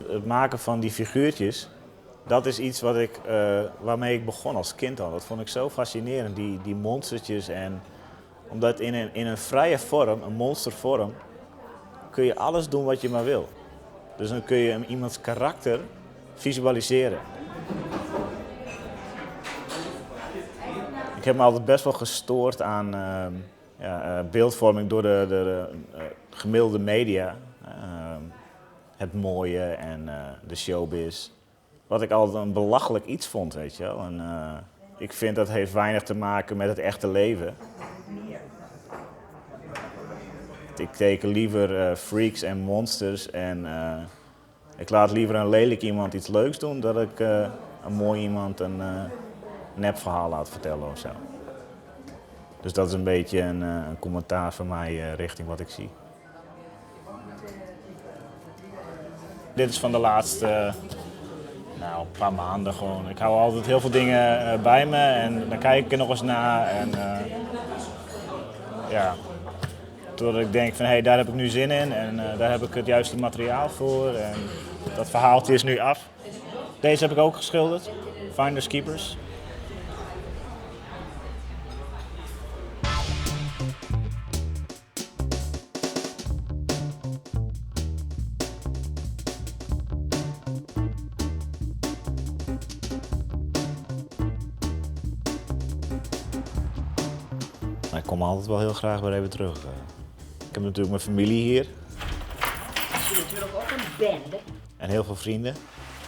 Het maken van die figuurtjes, dat is iets wat ik, waarmee ik begon als kind al. Dat vond ik zo fascinerend, die monstertjes. En omdat in een vrije vorm, een monstervorm, kun je alles doen wat je maar wil. Dus dan kun je iemands karakter visualiseren. Ik heb me altijd best wel gestoord aan beeldvorming door de gemiddelde media. Het mooie en de showbiz. Wat ik altijd een belachelijk iets vond, weet je wel. En ik vind dat heeft weinig te maken met het echte leven. Ik teken liever freaks en monsters en ik laat liever een lelijk iemand iets leuks doen dan dat ik een mooi iemand een nepverhaal laat vertellen. Dus dat is een beetje een commentaar van mij richting wat ik zie. Dit is van de laatste paar maanden gewoon. Ik hou altijd heel veel dingen bij me en dan kijk ik er nog eens naar. Totdat ik denk van, hé, hey, daar heb ik nu zin in en daar heb ik het juiste materiaal voor. En dat verhaaltje is nu af. Deze heb ik ook geschilderd, Finders Keepers. Maar ik kom altijd wel heel graag weer even terug. Ik heb natuurlijk mijn familie hier. Dat is natuurlijk ook een bende. En heel veel vrienden.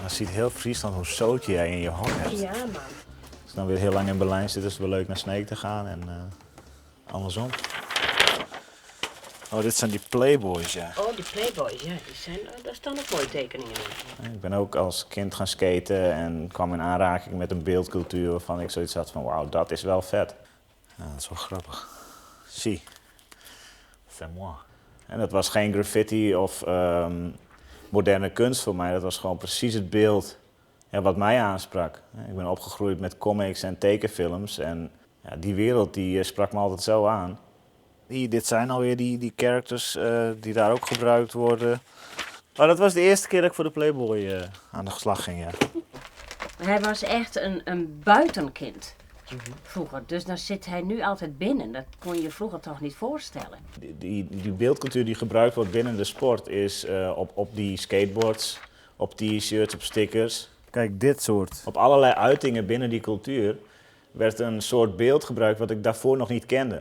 Dan ziet heel Friesland hoe zootje jij in je hok hebt. Ja, man. Als ik dan weer heel lang in Berlijn zit, is het wel leuk naar Sneek te gaan en andersom. Oh, dit zijn die Playboys, ja. Oh, die Playboys, ja. Daar staan ook mooie tekeningen in. Ik ben ook als kind gaan skaten en kwam in aanraking met een beeldcultuur waarvan ik zoiets had van, wauw, dat is wel vet. Ja, dat is wel grappig. Zie. C'est moi. En dat was geen graffiti of moderne kunst voor mij. Dat was gewoon precies het beeld, wat mij aansprak. Ik ben opgegroeid met comics en tekenfilms. En die wereld die sprak me altijd zo aan. Hier, dit zijn alweer die characters die daar ook gebruikt worden. Oh, dat was de eerste keer dat ik voor de Playboy aan de slag ging, ja. Hij was echt een buitenkind. Vroeger, dus dan zit hij nu altijd binnen. Dat kon je vroeger toch niet voorstellen. Die beeldcultuur die gebruikt wordt binnen de sport is op die skateboards, op t-shirts, op stickers. Kijk, dit soort. Op allerlei uitingen binnen die cultuur werd een soort beeld gebruikt wat ik daarvoor nog niet kende.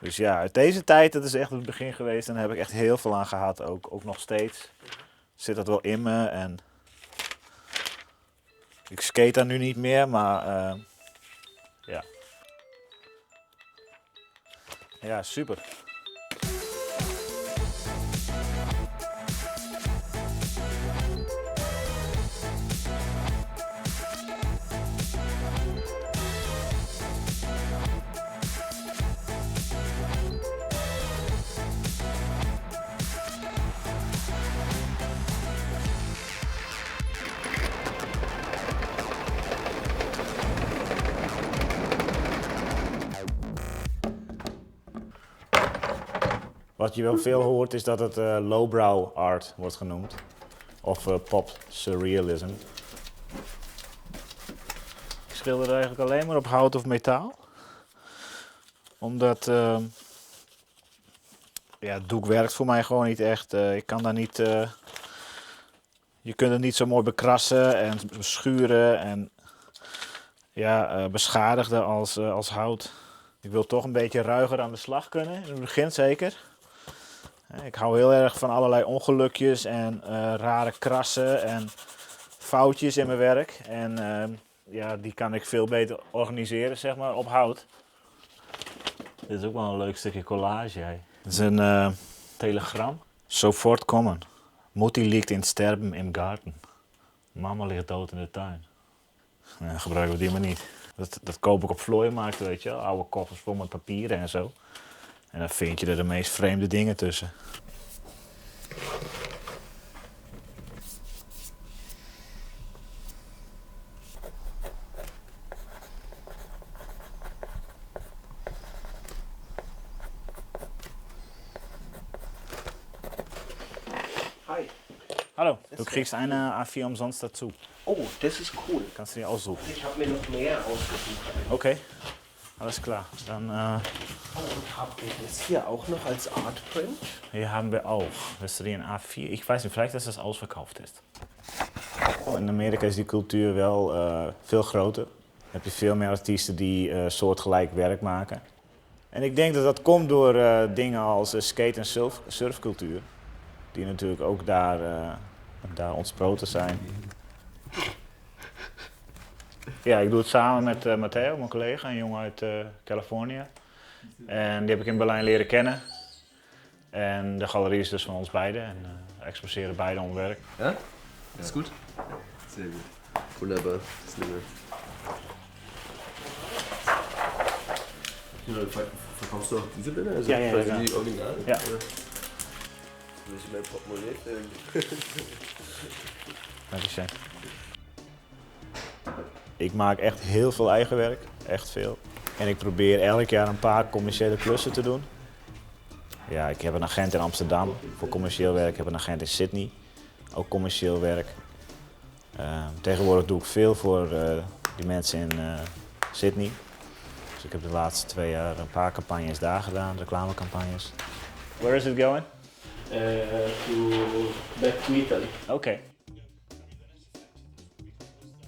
Dus uit deze tijd, dat is echt het begin geweest en daar heb ik echt heel veel aan gehad, ook nog steeds. Zit dat wel in me en ik skate daar nu niet meer, maar ja. Ja, super. Wat je wel veel hoort is dat het lowbrow art wordt genoemd. Of pop surrealism. Ik schilder eigenlijk alleen maar op hout of metaal. Omdat doek werkt voor mij gewoon niet echt. Ik kan daar niet... je kunt het niet zo mooi bekrassen en schuren en beschadigen als hout. Ik wil toch een beetje ruiger aan de slag kunnen, in het begin zeker. Ik hou heel erg van allerlei ongelukjes en rare krassen en foutjes in mijn werk. En die kan ik veel beter organiseren op hout. Dit is ook wel een leuk stukje collage, hè. Het is een telegram. Sofort kommen. Mutti liegt in sterben im Garten. Mama ligt dood in de tuin. Nou, gebruiken we die maar niet. Dat koop ik op vlooienmarkten, weet je wel. Oude koffers vol met papieren. En dan vind je er de meest vreemde dingen tussen. Hallo, du kriegst eine A4 umsonst dazu. Oh, das ist cool. Kannst du dir aussuchen. Ich habe mir noch mehr ausgesucht. Okay, alles klar. Dann Oh, und habt ihr das hier auch noch als Artprint? hier haben wir auch. Willst du die in A4? Ich weiß nicht, vielleicht, dass das ausverkauft ist. In Amerika is die cultuur wel veel groter. Dan heb je veel meer artiesten die soortgelijk werk maken. En ik denk dat dat komt door dingen als skate- en surfcultuur. Die natuurlijk ook daar ontsproten zijn. Ja, ik doe het samen met Matteo, mijn collega, een jongen uit Californië. En die heb ik in Berlijn leren kennen. En de galerie is dus van ons beiden en we exposeren beide ons werk. Ja? Ist gut? Sehr gut. Wunderbar. Das nehmen wir. Ja, verkaufst du auch diese Bilder? Also Ja, ja, quasi ja. die Original? Ja. Oder? Will ich in mein Portemonnaie filmen? Dankeschön. Ik maak echt heel veel eigen werk, echt veel. En ik probeer elk jaar een paar commerciële klussen te doen. Ja, ik heb een agent in Amsterdam voor commercieel werk. Ik heb een agent in Sydney, ook commercieel werk. Tegenwoordig doe ik veel voor die mensen in Sydney. Dus ik heb de laatste 2 jaar een paar campagnes daar gedaan, reclamecampagnes. Where is it going? To back to Italy. Oké.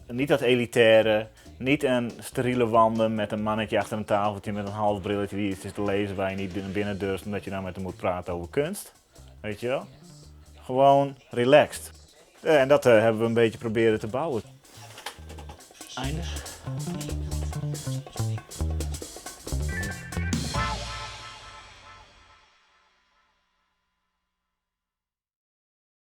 Niet dat elitaire, niet een steriele wanden met een mannetje achter een tafeltje met een half brilletje die iets is te lezen waar je niet binnen durft omdat je nou met hem moet praten over kunst. Weet je wel? Gewoon relaxed. En dat hebben we een beetje proberen te bouwen. Einde.